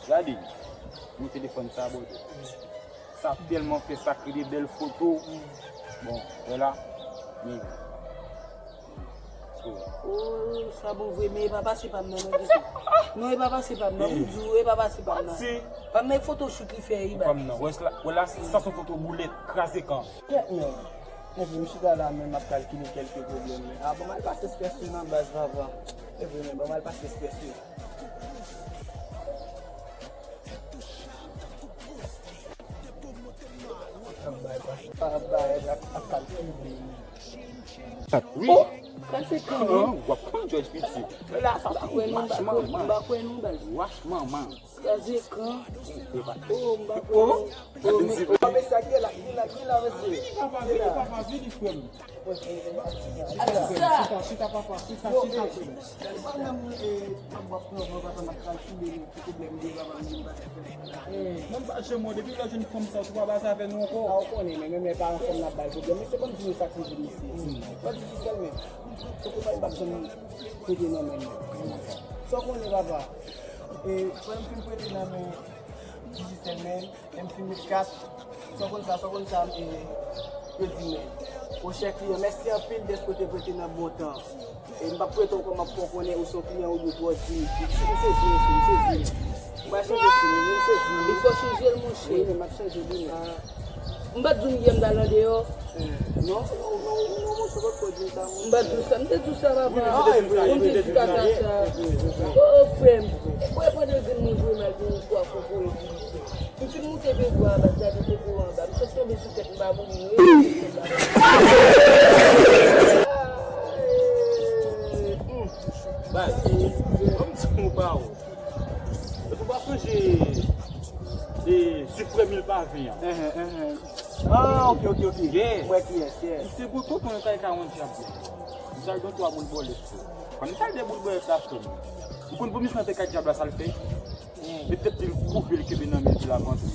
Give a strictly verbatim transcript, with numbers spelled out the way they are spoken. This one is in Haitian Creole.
Gade, yon telefòn sa, bòdè. Sa tèlman fè sa kreye de bèl foto. Bon, wè la. Men. Oh, sa bon vre, men e pa pase pa m nan, non, Jezi. Non, e pa pase pa m nan. M di w, e pa pase pa m nan. Pa m nan, e foto chout li fè, wi, baz. Pa m nan. Wè la, wè la, sa se foto boulèt, kraze kan. Kèt, men. Enpi m chita la, men m ap kalkile kèlke pwoblèm, men. Ah, bon, m al pase Expresso nan baz, papa. E vre, men, bon, m al pase Expresso. Wi. Oh, sa se kan, wi. W ap pran George piti. La, sa se wash manman. M pa kwè non, baz. Wash manman. Kraze kan. Oh, m pa kwè non. Oh, men, oh, men sa ki la, ki la, ki la, mesye. Vini, papa, vini, papa, vini, frè m. Atisa! Chita, chita, papa, chita, chita, frè m. Mwen pa janm wè depi lè jwenn fanm sa, ou pa pase avè nou ankò. A, ou konnen, men menm lè paran fanm nan bay pwoblèm, men se ban m di nou sa k rive misye. Ban m di Digicel, men. Poko bay m p ap janm prete nan men mwen. Sa w konnen, papa. E, frè m fin prete nan men Digicel, men. M fin met kat, sa w konn sa, sa w konn sa, e, yo di men. O chè kliyan, mèsi anpil dèske w te prete nan bon tan. E m p ap prete w ankò, m ap fè w konnen ou se yon kliyan ou dwe twò di m. M sezi, mesye, m sezi. M pral chanje sim, m sezi. Wi, men m ap chanje li, men. M pa t di w m gen m t al andeyò. Non, non, non, non, monchè, ou pa t ko di m sa, monchè. M pa t di w sa, m te di w sa, papa. Wi, men ou te di kaka sa. O, o, frè m. Ou wè pandan grenn mwen voye m al gen yon kwa kokoye pou misye. M fin moute pi bwa a, baz, gade koko anba. M sot tonbe sou tèt, m pa mouri, non. Baz, ban m di yon bagay. Ou pa sonje, e, ti frè Mil Pave an? Enhen, enhen. Ah, ok, ok, ok. Yeah. Mwen kiyès, yeah. Misye gwo tonton, yon kay ka yon djab. Misye al gen twa boul bòlèt. Pandan misye al de boul bòlèt la, frè m. Ou konn pou misye antre kay djab la, sa l fè? Li te di l koupe l kenbe nan men l, di l ap antre.